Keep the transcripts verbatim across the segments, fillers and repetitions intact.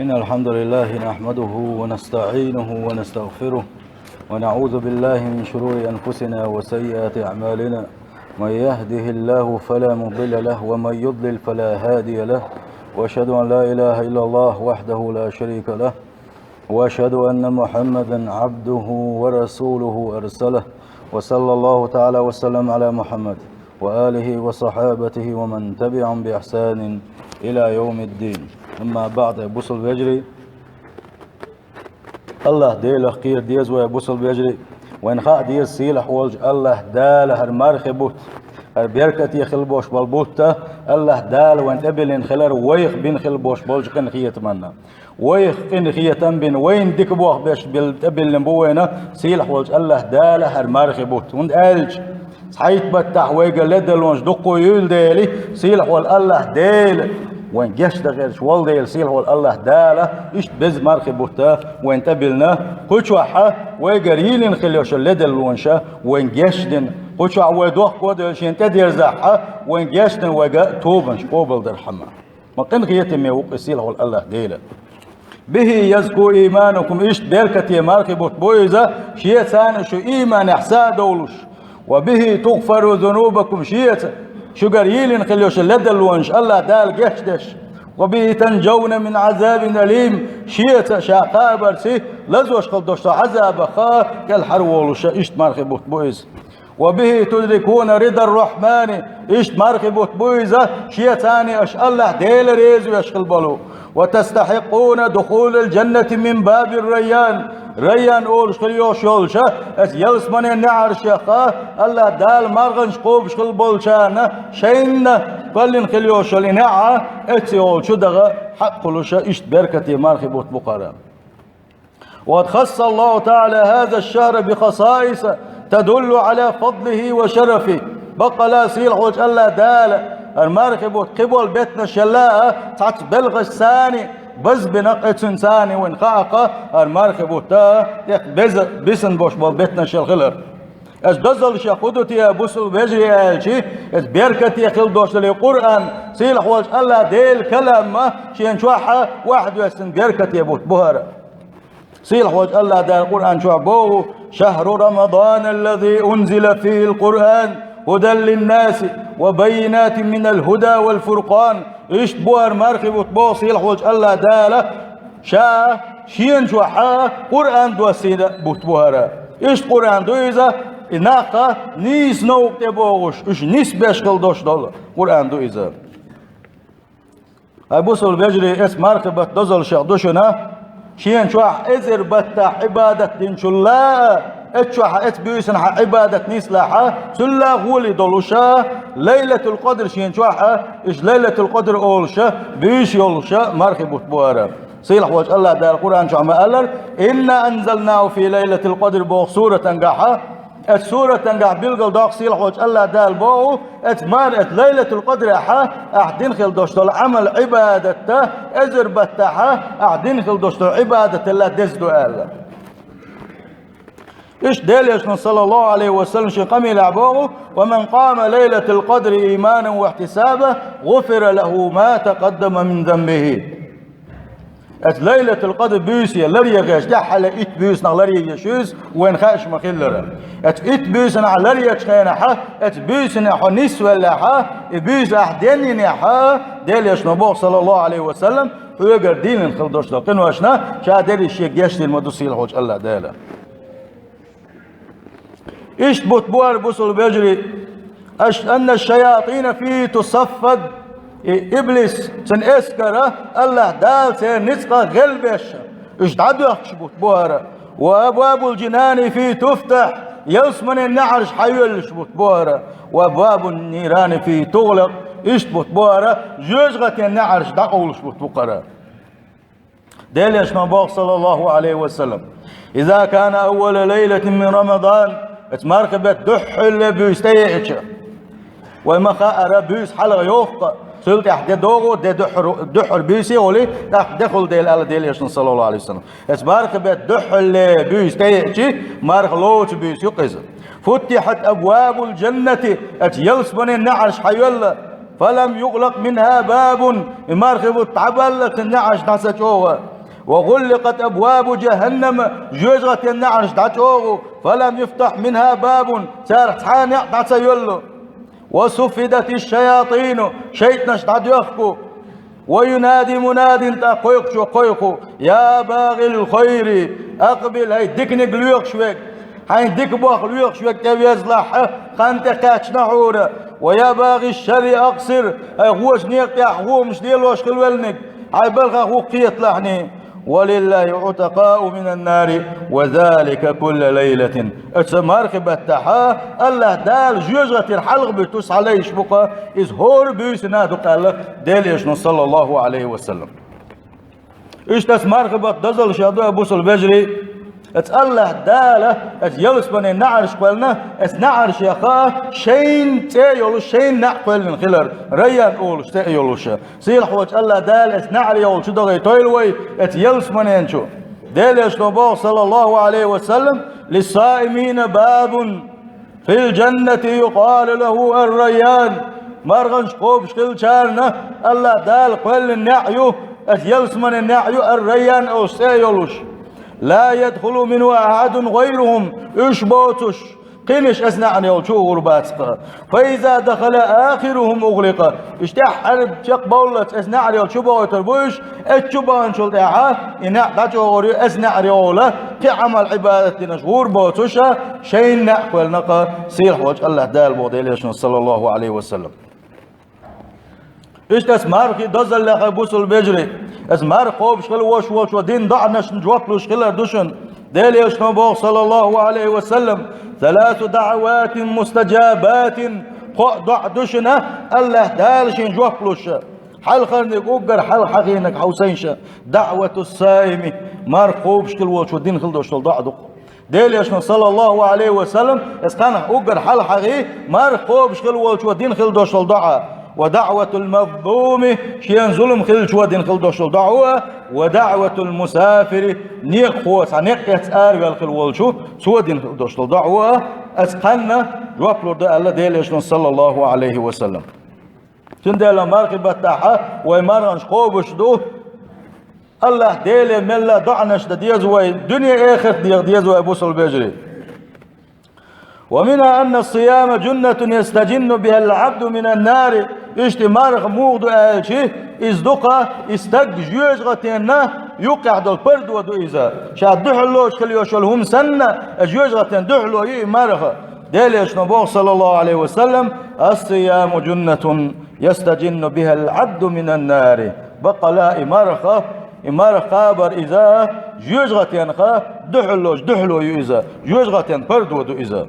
إن الحمد لله نحمده ونستعينه ونستغفره، ونعوذ بالله من شرور أنفسنا وسيئات أعمالنا. من يهده الله فلا مضل له، ومن يضلل فلا هادي له. وأشهد أن لا إله إلا الله وحده لا شريك له، وأشهد أن محمدا عبده ورسوله أرسله. وصلى الله تعالى وسلم على محمد وآله وصحابته ومن تبعهم بإحسان إلى يوم الدين. أما بعد، бусалба вежарий, АллахӀ Делах кхера деза вай, бусалба вежарий. Вайна хаа деза, сийлахь волчу АллахӀ Дала хӀара мархи бутт, хӀара беркате хила болуш болу бутт, АллахӀ Дала вайна тӀебиллина хилар вайх бина хила болуш болчу къинхетамна. Вайх къинхетам бина, вайна дика болх беш бил-, тӀебиллина бу вайна, сийлахь волчу АллахӀ Дала хӀара мархи бутт. ХӀунда аьлча, цхьайтта баттахь вайгара ледарлонаш дуккха а юйла дели, сийлахь волу АллахӀ Дела, вайн гечдан гӀерташ волу дела, сийлахь волу АллахӀ Дала иштта беза мархи бутт вайна тӀебиллина. Кху чохь вайгара йийлина хила йолуш йолу ледарлонаш вайн гечдина. Кху чохь вай дохко а девлла шена тӀедерзахь, вайн гечдина вайга тобанаш къобалдархьама. Ма къинхетаме ву-кх и сийлахь волу АллахӀ Дела. «Бихи язку ийманукум», иштта беркате мархи бутт бу иза, шеца шу ийманехь са а довлуш. «Ва бихи тугфару зунубакум», шеца шуьгара йийлина хила йолуш йолу ледарлонаш АллахӀ Дала гечдеш. «Ва бихи танжавна мин Ӏазабин алим», шеца ша кхабарца лазош хила долуш долу Ӏазабах кӀелхьарволуш, иштта мархи бутт бу иза. «Ва бихи тудрикуна ридар рахьмани», иштта мархи бутт бу иза, шеца аша АллахӀ Дела реза веш хила болу. «Ва тастахьиккуна духулал жаннати мин бабир райян», райян олуш хила йолуш йолуш, оцу ялсаманин неӀаршех АллахӀ Дала марханаш кхобуш хила болчарна шайна кхоьллина хила йолуш йолу и неӀ, оцу йолчу даха хьакъ хуьлуш, иштта беркате мархи бутт бу-кх хӀара. «Ва къад хасса Аллаху таӀала хаза шшахра би хасаиса тадуллу Ӏала фадлихи ва шарафихи». Баккъала сийлахь волчу АллахӀ Дала хӀара мархи бутт кхиболу беттанаш елла а, цхьацца белхашца базбина-кх оцунца, вайна хаа-кх хӀара мархи бутт тӀекх беза, бисина болуш болу беттанаш елла хилар. Оцу дозаллашех хӀун ду те, бусалба вежарий, аьлча, оцу беркате хила долуш долу Къуръан, сийлахь волчу АллахӀ Делан калам, шена чохь вахьи доьссина беркате бутт бу хӀара. Сийлахь волчу АллахӀ Дала Къуръан чохь боху: «Шахру Рамадан аллази унзила фихил Къуръан хӀудан линнаси ва баййинатин минал хӀуда вал фуркъан». Иштта бу хӀара мархи бутт боху сийлахь волчу АллахӀ Дала, ша шена чохь Къуръан доссийна бутт бу хӀара. Иштта Къуръан ду иза, и нах нийса новкъа тӀе богӀуш, уьш нисбеш хила долуш долу Къуръан ду иза. Хьай бусалба вежарий, эцу мархи баттан дозаллашех ду шуна, шена чохь эзар баттахь Ӏибадат динчул а, эцу чохь, эцу буьйсанахь Ӏибадат нислахь, цул а гӀоле долуш, Лайлатул Къадр шена чохь, иштта Лайлатул Къадр олуш, буьйса йолуш мархи бутт бу хӀара. Сийлахь волчу АллахӀ Дала Къуръан чохь ма-аллара: «Инна анзалнаху фи лайлатил къадр» боху суратангахь, оцу суратангахь билгалдоккху сийлахь волчу АллахӀ Дала боху, оцу мар-, оцу Лайлатул Къадрехь ахь дина хила долуш долу Ӏамал-Ӏибадат, эзар баттахь ахь дина хила долуш долу Ӏибадаталла деза ду аьлла. Иштта Делан Элчано, саллаллаху Ӏалайхи ва саллам, шен къамелехь боху: «Ва ман къама лайлатал къадри ийманан ва ихьтисабан, гӀуфира лаху ма такъаддама мин занбихи». Оцу Лайлатул Къадр буьйса ларъеш, тӀаьххьара итт буьйсанах ларъеш иза, вайна хууш ма-хиллара. Оцу итт буьйсанах ларъечу хенахь, оцу буьйсанна хьо нисвеллехь, и буьйса ахь денйинехь, Делан Элчано боху, саллаллаху Ӏалайхи ва саллам, хьоьгара диллина хила долуш долу къиношна ша дерриш шен гечдина ма ду сийлахь волчу АллахӀ Дала. Иштта бутт бу хӀара, бусалба вежарий, аш-, анна шаятина фихи тусаффад, и иблис, цуьнан эскар, АллахӀ Дала церан ницкъах гӀелбеш, уьш дӀадоьхкуш бутт бу хӀара. Ва абвабул джинани фихи туфтахь, ялсаманин неӀарш хьайоьллуш бутт бу хӀара. Ва абвабун нирани фихи тугӀлакъ, иштта бутт бу хӀара, жоьжахатин неӀарш дӀакъовлуш бутт бу хӀара. Делан Элчано боху, саллаллаху Ӏалайхи ва саллам: «Иза кана аввала лайлатин мин Рамадан», оцу мархи беттан дуьххьарле буьйса тӀееъча. Вай ма-хаара, буьйса хьалха йогӀу-кх, цул тӀаьхьа де догӀу, де дуьххьар-, дуьххьара буьйса а хуьлу, тӀаккха де хуьлу дела аьлла Делан Элчано, саллаллаху Ӏалайхи ва саллам. Оцу мархи беттан дуьххьарле буьйса тӀееъча, марха лоцу буьйса ю-кх иза. «Футтихьат абвабул джаннати», оцу ялсаманин неӀарш хьайоьлла. فلم يغلق منها باب, и мархий бутт дӀабалла цун наӀараш дӀа ца чӀогӀа. وغلقت أبواب جهنم, жоьжахатен наӀараш дӀачӀогӀа, فلم يفتح منها باب, царах цхьа а наӀар дӀа ца йоллу. وصفدت الشياطين, шайтӀанаш дӀадоьхку. وينادي مناد, тӀаккха кхойкхучо кхойкху: يا باغي الخير أقبل, хӀай диканиг лоьхуш верг, хьайна дика боху лоьхуш верг, тӀевезалахь, хан тӀекхаьчна хьуна. ويا باغي الشر أقصر, хӀай гӀожа некъа тӀехь гӀомаш лелош хила велланиг, хьайн балхах ву кхеталахьний. ولله عتقاء من النار وذلك كل ليلة. Оцу мархий баттахь АллахӀ Дала жоьжахатера хьалхабуьттуш цхьа лайш бу-кх, иза хӀора буьйсанна ду-кх аьлла Делан Элчано, саллаллаху Ӏалайхи ва саллам. Иштта оцу мархий баттан дозаллех ду, бусалба вежарий, оцу АллахӀ Дала оцу ялсаманин наӀараш кхоьллина, оцу наӀарашех шайна цӀе йолуш, шайна наӀар кхоьллина хилар, Райян олуш цӀе йолуш. Сийлахьчу АллахӀ Дала оцу наӀарехула чу дахийтойла вай оцу ялсаманин чу. Делан Элчано боху, саллаллаху Ӏалайхи ва саллам: للصائمين باب في الجنة يقال له الريان. Марханаш кхобуш хиллачарна АллахӀ Дала кхоьллина наӀар ю, оцу ялсаманин наӀар ю Ар-Райян олуш цӀе йолуш. لا يدخل منه أحد غيرهم. Уьш боцуш, кхинаш оцу наӀарехула чу а гӀур бац-кх. فإذا دخل آخرهم أغلق. Уьш тӀаьххьара чекхбовллалц оцу наӀарехула чу бахийтур бу уьш, оцу чу баханчул тӀаьхьа и наӀар дӀачӀогӀур ю оцу наӀарехула, кхин Ӏамал-Ӏибадат динарш гӀур боцуша, шайна наӀар кхоьллина-кх сийлахьчу АллахӀ Дала, боху Делан Элчано, саллаллаху Ӏалайхи ва саллам. Иштта оцу мархин дозаллех, бусалба вежарий, оцу марха кхобуш хила волуш волчо дина доӀанашна жоп луш хилар ду шуна. Делан Элчано боху, саллаллаху Ӏалайхи ва саллам: ثلاث دعوات مستجابات. Кхо доӀа ду шуна, АллахӀ Дала шен жоп луш. Хьалхарниг уггар хьалха хьахийнарг хьовсийша. دعوة الصائم. Марха кхобуш хила волчо дина хила долуш долу доӀа ду-кх. Делан Элчано, саллаллаху Ӏалайхи ва саллам, оцу кхаьнах уггар хьалха хьахий, марха кхобуш хила волчо дина хила долуш долу доӀа. ودعوة المظلوم, шена зулам хиллачо дина хила долуш долу доӀа, ودعوة المسافر, некъахо, цхьа некъ эцна араваьлла хила волчу, цо дина хила долуш долу доӀа, оцу кхаьнна жоп лур ду аьлла Делан Элчано, саллаллаху Ӏалайхи ва саллам. Цундела мархи баттахь вай марханаш кхобуш ду. АллахӀ Деле мелла доӀанаш дан деза вай, дуьне-эхарт деха деза вай, бусалба вежарий. ومنها أن الصيام جنة يستجن بها العبد من النار. Иштта марха муха ду аьлча, иза ду-кх, и стаг жоьжахатенна юккъехь долу пардо ду иза. Ша дуьхьал лоцуш хила йолуш йолу хӀума санна, жоьжахатенна дуьхьало ю и марха. Делан Элчано боху, саллаллаху Ӏалайхи ва саллам: الصيام جنة يستجن بها العبد من النار. Баккъала и марха, и марха кхабар иза, жоьжахатенах дуьхьал лоцуш дуьхьало ю иза, жоьжахатенна пардо ду иза.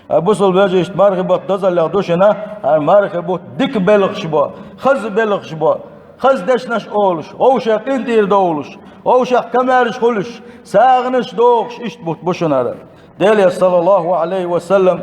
Ай, бусалба вежарий, иштта мархи бутт дозаллех ду шуна, хӀара мархи бутт дика белхаш бо, хаза белхаш бо, хаза дешнаш олуш, вовшех къинтӀера довлуш, вовшех камаьрша хуьлуш, сагӀанаш дохуш, иштта бутт бу шуна хӀара. Делан Элчано, саллаллаху Ӏалайхи ва саллам,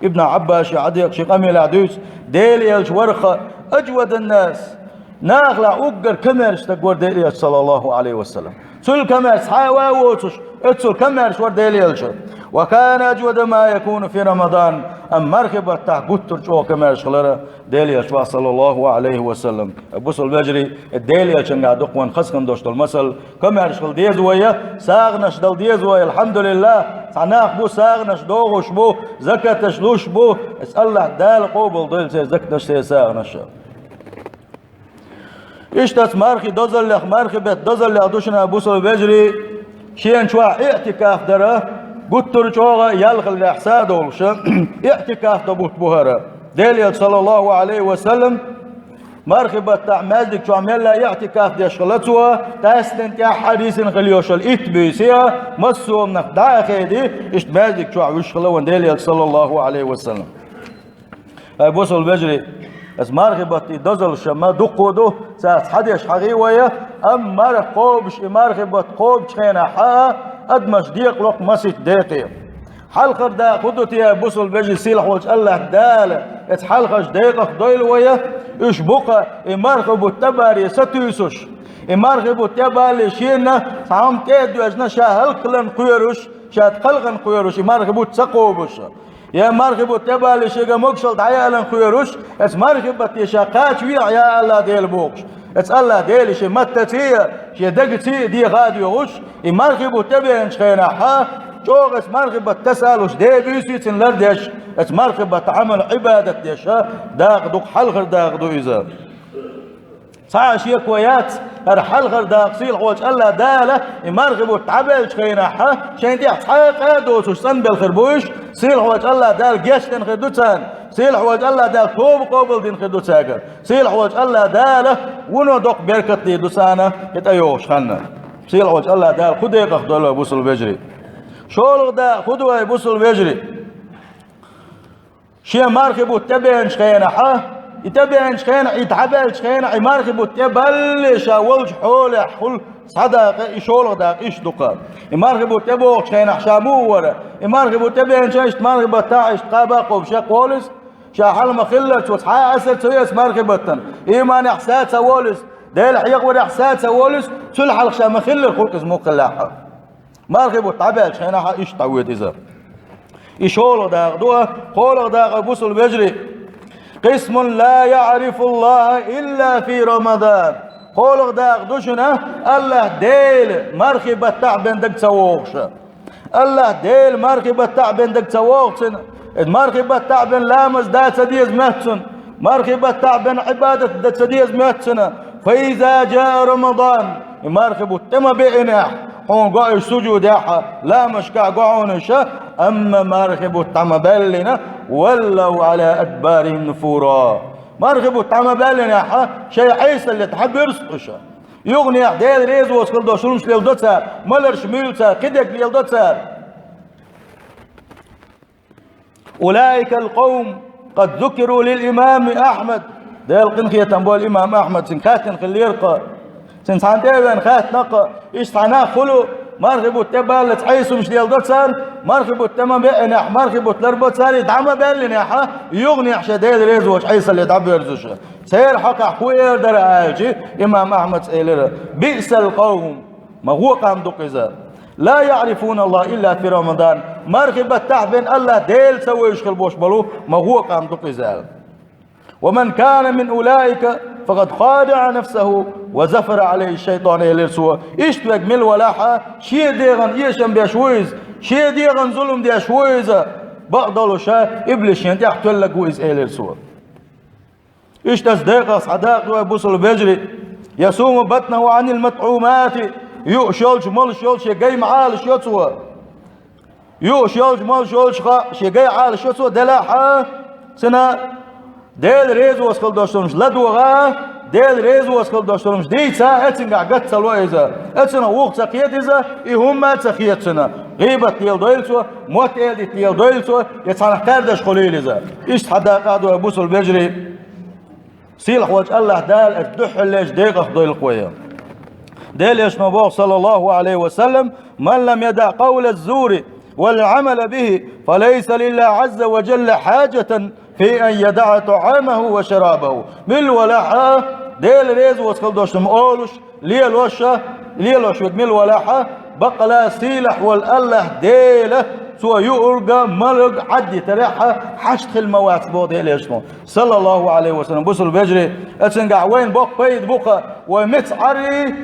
Ибн Ӏаббаса хьадис шен къамелехь дуьйцу, Делан Элча вара-кх ажвадан-нас, нахалахь уггар камаьрша стаг вара Делан Элча, саллаллаху Ӏалайхи ва саллам. Цул камаьрша цхьа а ва воцуш, оццул камаьрша вара Делан Элча. وكان أجود ما يكون في رمضان. Амма мархи баттахь гуттар а чӀогӀа камаьрша хилара Делан Элча, саллаллаху Ӏалайхи ва саллам. Бусалба вежарий, Делан Элчанга ду-кх вайна хаза хила долуш долу масал. Камаьрша хила деза вай, сагӀанаш дала деза вай, алхьамдулиллахӀ. Цхьа нах бу, сагӀанаш дохуш бу, закаташ луш бу. Иза АллахӀ Дала къобалдойла церан закаташ, церан сагӀанаш. Иштта оцу мархи дозаллех, мархи беттан дозаллех ду шуна, бусалба вежарий, шена чохь иӀтикаф дар гуттар а чӀогӀа ял хиларехь са а довлуш, иӀтикаф дан бутт бу хӀара. Делан Элча, саллаллаху Ӏалайхи ва саллам, мархи баттахь маьждиг чохь мелла иӀтикаф деш хилла цо, къаьсттина тӀаьххьара йисина хила йолуш йолу итт буьйса, массо а нах дӀа а хеди, иштта маьждиг чохь вуьш хилла вайн Делан Элча, саллаллаху Ӏалайхи ва саллам. Ай, бусалба вежарий, оцу мархи баттан и дозаллаш ма дуккха а ду, царца хьадеш хьахий вай, амма марха кхобуш, и мархи бутт кхобучу хенахь а адамаш декъало-кх масийтта декъе. Хьалхара дакъа хӀун ду те, бусалба вежарий, сийлахь волчу АллахӀ Дала оцу хьалхарчу декъах дойла вай, уьш бу-кх и мархи бутт тӀебаре сатуьйсуш, и мархи бутт тӀебале шена цхьа хӀума тӀе а доьжна, ша хӀаллакьхиларна кхоьруш, ша кхалхарна кхоьруш, и мархи бутт ца кхобуш. Я мархий бутт тӀебаллалц шийга могашалла дӀаяьлча хьоьруш, эцу мархий баттахь ша кхача вехьа, я АллахӀ Дела бохуш. Эцу АллахӀ Дела шен маттаца а, шен дагца а дехьа а доьгӀуш, и мархий бутт тӀебеанчу хенахь, чӀогӀа эцу мархий баттахь тасалуш, Дела буьйса цуьнан лардеш, эцу мархий баттахь Ӏамал-Ӏибадат деш, дакъа ду-кх, хьалхара дакъа ду иза. Цхьа а шеко яц, хӀара хьалхара дакъа сийлахьчу АллахӀ Дала и мархий бутт дӀабаьллачу хенахь, шайна тӀехь цхьа а къа а доцуш цӀанбелла хир бу уьш, сийлахьчу АллахӀ Дала гечдина хир ду царна, сийлахьчу АллахӀ Дала тоба къобалдина хир ду цаьргара, сийлахьчу АллахӀ Дала вуно доккха беркат дийр ду царна и тӀейогӀучу ханна. Сийлахьчу АллахӀ Дала кху декъах дойла вай, бусалба вежарий. ШолгӀа дакъа хӀун ду вай, бусалба вежарий? Шен мархий бутт тӀебеанчу хенахь, и тӀебеанчу хенахь, и дӀабаьллачу хенахь, и мархий бутт тӀебаллалц ша волчу хьолехь хуьлу цхьа дакъа, и шолгӀа дакъа иштта ду-кх. И мархий бутт тӀебогӀучу хенахь ша муха вара? И мархий бутт тӀебеанчу, иштта мархий баттахь, иштта кхаба а кхобуш, шек волу иза? Ша хьала ма-хиллара, цо цхьа а асар ца йо эцу мархий баттана. Ийманехь са ца волу иза, Делан хьехаварехь са ца волу иза, цул хьалха ша ма-хиллара хуьлу-кх иза муха хиллехь а. Мархий бутт дӀабаьллачу хенахь иштта дӀавоьду иза. И шолгӀа дакъа ду, кхоалгӀа дакъа, бусалба вежарий. قسم لا يعرف الله إلا في رمضان. КхоалгӀа дакъа ду шуна, АллахӀ Дела мархий баттахь бен дага ца вогӀуш. АллахӀ Дела мархий баттахь бен дага ца вогӀу цуьнан. Иза мархий баттахь бен ламаз дан ца деза моьтту цунна. Мархий баттахь бен Ӏибадат дан ца деза моьтту цунна. فإذا جاء رمضان, и мархий бутт тӀе ма беанехь, хьуна го уьш сужудехь, ламазашкахь го хьуна уьш, амма мархий бутт дӀа ма баьллина, ولوا على أدبارهم نفورا. Мархий бутт дӀа ма баьллинехь, шайн Ӏесалле дӀабуьрзу уьш. Юханехь Дела резавоцу хила долуш хӀуманаш леладо цара, маларш муьйлу цара, кхидерг леладо цара. أولئك القوم قد ذكروا للإمام أحمد. Делан къинхетам бойла имам Ахьмада, цуьнга хаьттина хиллера-кх. Цуьнан цхьана тӀе а веана хаьттина-кх, иштта цхьа нах хуьлу, мархий бутт тӀе баллалц Ӏеса хӀуманаш леладо цара, мархий бутт тӀе ма беанехь, мархий бутт ларбо цара, и дӀа ма баьллинехь, юханехь шайн Дела резавоцу Ӏесалле дӀабуьрзу уьш. Церан хьокъехь хӀун эр дара аьлча, имам Ахьмада элира: بئس القوم. Ма гӀо къам ду-кх иза. لا يعرفون الله إلا في رمضان. Мархий баттахь бен АллахӀ Дела ца вевзаш хила болуш болу, ма гӀо къам ду-кх иза аьлла. ومن كان من أولئك فقد خادع نفسه وظفر عليه الشيطان, элира цо. Иштта верг мила валахь а, шен дегӀан эшам беш ву иза, шен дегӀан зулам деш ву иза, бакъдолуш а, иблис шена тӀехь тоьлларг ву иза, элира цо. Иштта оцу декъах цхьа дакъа ду вай, бусалба вежарий: يصوم بطنه عن المطعومات, юуш йолчу, молуш йолчу шен гай ма Ӏалашйо цо. Юуш йолчу, молуш йолчух шен гай Ӏалашйо цо, делахь а, цуьнан Дела резавоцу хила долуш хӀуманаш ладогӀа а, Дела резавоцу хила долуш хӀуманаш дийца а, эцуьнгахь гатца ца ло иза, эцунах вуха ца кхета иза, и хӀумма а ца хета цунна. ГӀийбат леладойла цо, мотт-эладитта леладойла цо, я цхьанхьа кхаьрдаш хуьлийла иза. Иштта цхьа дакъа а ду вай, бусалба вежарий. Сийлахьволчу АллахӀ Дала оцу дуьххьарлерчу декъах дойла-кх вай. Делан Элчано боху, саллаллаху Ӏалайхи ва саллам: من لم يدع قول الزور والعمل به فليس لله عز وجل حاجة في أن يدع طعامه وشرابه. Мила валахь а, Дела резавоцу хила долуш хӀума олуш, лелош а, лелош верг мила валахь а, баккъала сийлахь волу АллахӀ Дела цо юург а, маларг а Ӏаддитарехь а хьашт хила ма вац, боху Делан Элчано, саллаллаху Ӏалайхи ва саллам. Бусалба вежарий, оцуьнгахь вайна боккха пайда бу-кх, вай меца Ӏарий,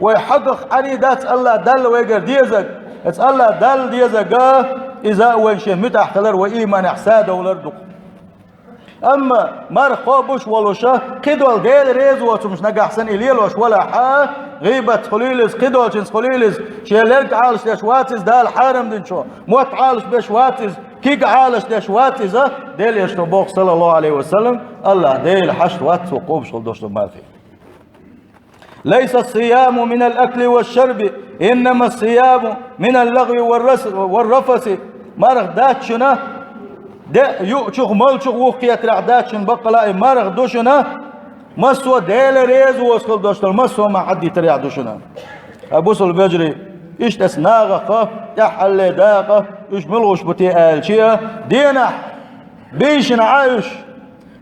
вай хьагах Ӏарий дац АллахӀ Далла вайгара дезарг. Оцу АллахӀ Далла дезарг а, иза а вайна шен муьтӀахь хилар, вай ийманехь садовлар а ду-кх. Амма марха кхобуш а волуш а, кхидолу Дела резавоцу хӀуманаш нагахь санна и лелош валахь а, гӀийбатца хуьлийла иза, кхидолчуьнца хуьлийла иза, шен лерг Ӏалашдеш вац иза Дала хьарам динчу, мотт Ӏалашбеш вац иза, куьг Ӏалашдеш вац иза, Делан Элчано боху, саллаллаху Ӏалайхи ва саллам, АллахӀ Дела хьашт вац цо кхобуш хила долуш долу мархий. ليس الصيام من الأكل والشرب، إنما الصيام من اللغو والرس-، والرفث. Марха дац шуна де юучух, молучух вухкхетарехь дац шуна, баккъала и марха ду шуна массо а Дела резавоцу хила долуш долу массо а хӀума Ӏаддитарехь ду шуна. Ай, бусалба вежарий, иштта оцу нахах а тӀаьххьарле дакъа, уьш муьлхуш бу те аьлча а, денахь бийшина Ӏа уьш.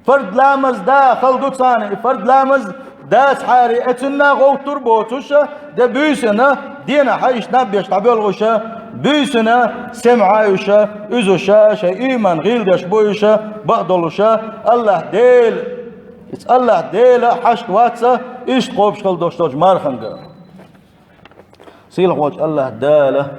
Фард ламаз дан хала ду царна, и фард ламаз Дацахьара, эцунна гӀовттур боцуша, де буьйсанна, денахьа иштта наб беш дӀабоьлхуша, буьйсанна семхьа а юша, уьзуша, шайн ийман гӀийла деш буюша, бакъдолуша, АллахӀ Дела, иза АллахӀ Дела хьашт вац, иштта кхобуш хила долуш долчу марханга. Сийлахьволчу АллахӀ Дала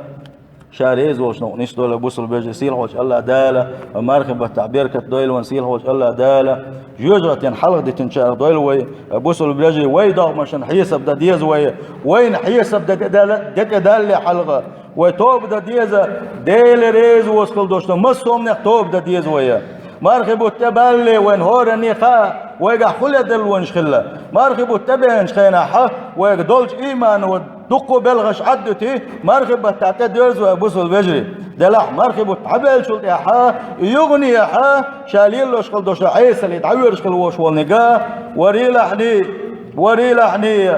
Ша реза волчу новкъа нисдойла вай, бусалба вежарий, сийлахьволчу АллахӀ Дала, вай мархин баттахь беркат дойла вайн, сийлахьволчу АллахӀ Дала, жоьжахатин хьалха дитинчарах дойла вай, вай бусалба вежарий, вай догӀмашна хьесап дан деза вай, вайна хьесап дан де-, де-, де тӀе далале хьалха, вай тоба дан деза, Дела реза воцу хила долуш долу массо а хӀуманех тоба дан деза вай. Мархи бутт тӀе балале вайн хӀоранне хаьа, вайгахь хӀун ледарлонаш хилла. Мархи бутт тӀебеанчу хенахь, вайга долчу иймано дуккха а белхаш Ӏаддуьтий, мархи баттахь тӀедоьрзу вай, бусалба вежарий. Делахь мархи бутт хьабеллачул тӀаьхьа, юханехьа, ша лелош хила долуш Ӏесале дӀавоьрзуш хила волуш волниг, варийлахьний, варийлахьний,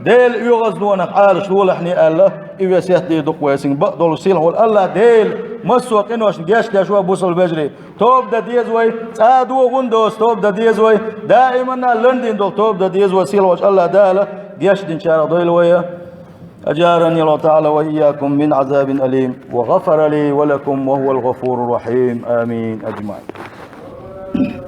Дела оьгӀаздонах Ӏалаш лолахьний аьлла, и весет дийр ду-кх вай цуьнга. Бакъдолуш сийлахь волу АллахӀ Дела массо а къиношна гечдеш вай, бусалба вежарий. Тоба дан деза вай, цкъа а догӀун доцу тоба дан деза вай, даиманна лардина долу тоба дан деза вай, сийлахьволчу АллахӀ Дала гечдинчарах дойла вай. أجارني الله تعالى وإياكم من عذاب أليم، وغفر لي ولكم، وهو الغفور الرحيم. آمين أجمعين.